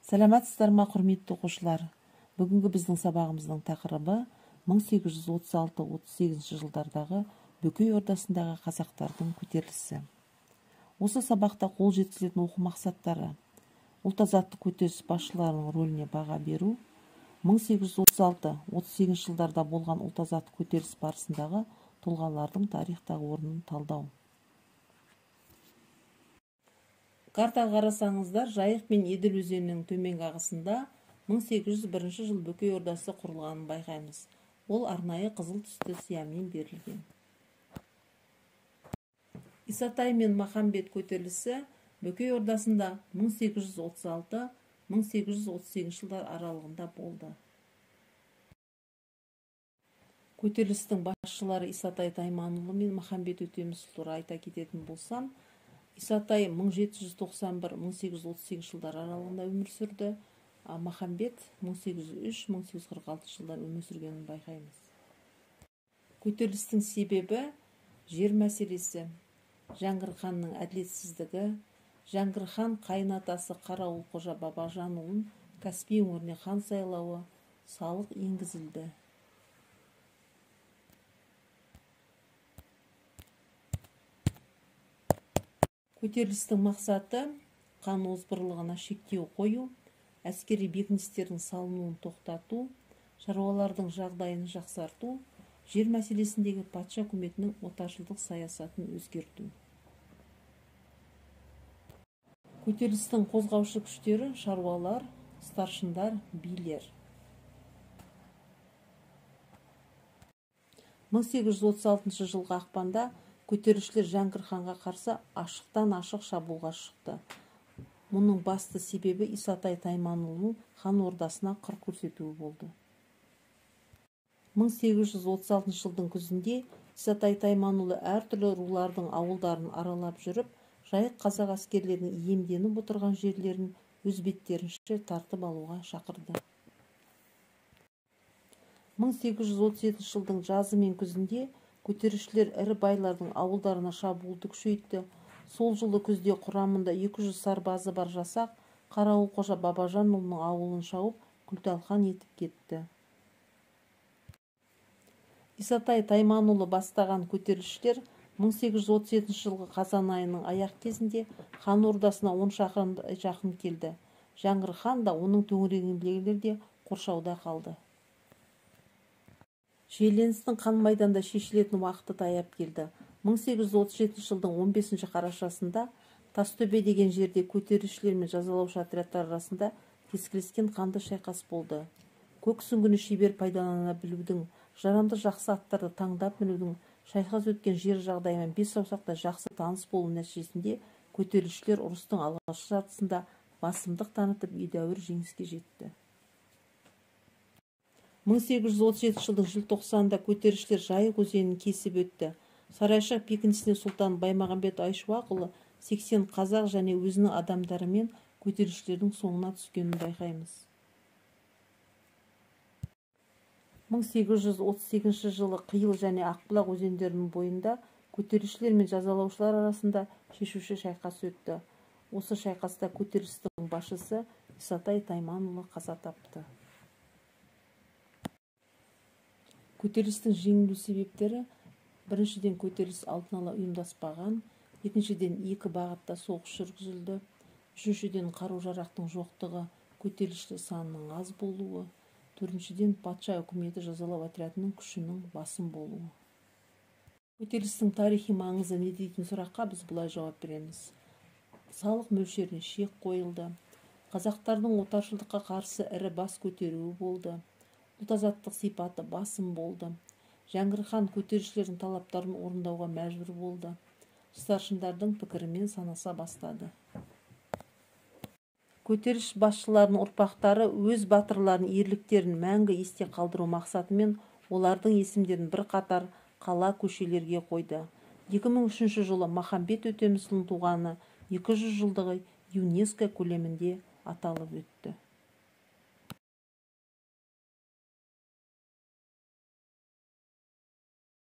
Сәлеметсіздер ме, құрметті оқушылар? Бүгінгі біздің сабағымыздың тақырыбы 1836-38 жылдардағы Бөкей ордасындағы қазақтардың көтерілісі. Осы сабақта қол жеткізілетін оқу мақсаттары: ұлт-азаттық көтеріліс басшыларының рөліне баға беру, 1836-38 жылдарда болған ұлт-азаттық көтеріліс барысындағы тұлғалардың тарихтағы орнын талдау. Картаға қарасаңыздар, Жайық пен Еділ өзенінің төменгі ағысында 1801 жыл Бөкей ордасы құрылғанын байқаймыз. Ол арнайы қызыл түсті сиямен берілген. Исатай мен Махамбет көтерілісі Бөкей ордасында 1836-1838 жылдар аралығында болды. Көтерілістің басшылары Исатай Тайманұлы мен Махамбет Өтемісұлы туралы айта кететін болсам, Исатай 1791-1838 жылдар аралығында өмір сүрді, а Махамбет 1803-1846 жылдар өмір сүргенін байқаймыз. Көтерілістің себебі жер мәселесі, Жәңгір ханның әділетсіздігі, Жәңгір хан қайын атасы Қарауыл Қожа Бабажанұлын Каспий өңіріне хан сайлауы, салық енгізілді. Көтерілістің мақсаты қан озбырлығына шектеу қою, әскери бекіністердің салынуын тоқтату, шаруалардың жағдайын жақсарту, жер мәселесіндегі патша үкіметінің отаршылдық саясатын өзгерту. Көтерілістің қозғаушы күштері шаруалар, старшындар, билер. 1836 жылғы ақпанда көтерілісшілер Жәңгір ханға қарсы ашықтан-ашық шабуылға шықты. Мұның басты себебі Исатай Тайманұлының хан ордасына қыр көрсетуі болды. 1836 жылдың күзінде Исатай Тайманұлы әртүрлі рулардың ауылдарын аралап жүріп, Жайық қазақ әскерлерінің иемденіп отырған жерлерін өз беттерінше тартып алуға шақырды. 1837 жылдың жазы мен күзінде көтерілісшілер ірі байлардың ауылдарына шабуылды күшейтті. Сол жылы күзде құрамында 200 сарбазы бар жасақ Қарауыл Қожа Бабажанұлының ауылын шауып, күл-талқан етіп кетті. Исатай Тайманұлы бастаған көтерілісшілер 1837 жылғы қазан айының аяқ кезінде хан ордасына 10 шақырымдай жақын келді. Жәңгір хан да, оның төңірегіндегілер де қоршауда қалды. Шиеленістің қан майданда шешілетін уақыты таяп келді. 1837 жылдың 15 қарашасында Тастөбе деген жерде көтерілісшілер мен жазалаушы отрядтар арасында кескілескен қанды шайқас болды. Көк сүңгіні шебер пайдалана білудің, жарамды жақсы аттарды таңдап мінудің, шайқас өткен жер жағдайымен бес саусақта жақсы таныс болу нәтижесінде көтерілісшілер ұрыстың алғашқы жартысында басымдық танытып, едәуір жеңіске жетті. 1837 жылдың желтоқсанында көтерілісшілер Жайық өзенін кесіп өтті. Сарайшық бекінісіне сұлтан Баймағамбет Айшуақұлы 80 қазақ және өзінің адамдарымен көтерілісшілердің соңына түскенін байқаймыз. 1838 жылы Қиыл және Ақбұлақ өзендерінің бойында көтерілісшілер мен жазалаушылар арасында шешуші шайқас өтті. Осы шайқаста көтерілістің басшысы Исатай Тайманұлы қаза тапты. Көтерілістің жеңілу себептері: біріншіден, көтеріліс алдын ала ұйымдаспаған, екіншіден, екі бағытта соғыс жүргізілді, үшіншіден, қару-жарақтың жоқтығы, көтерілісші санының аз болуы, төртіншіден, патша үкіметі жазалау отрядының күшінің басым болуы. Көтерілістің тарихи маңызы не дейтін сұраққа біз бұлай жауап береміз. Салық мөлшеріне шек қойылды, қазақтардың отаршылдыққа қарсы ірі бас көтеруі болды, ұлт-азаттық сипаты басым болды, Жәңгір хан көтерілісшілердің талаптарын орындауға мәжбүр болды, старшындардың пікірімен санаса бастады. Көтеріліс басшыларының ұрпақтары өз батырларының ерліктерін мәңгі есте қалдыру мақсатымен олардың есімдерін бірқатар қала көшелерге қойды. 2003 жылы Махамбет Өтемісұлының туғаны 200 жылдығы ЮНЕСКО көлемінде аталып өтті.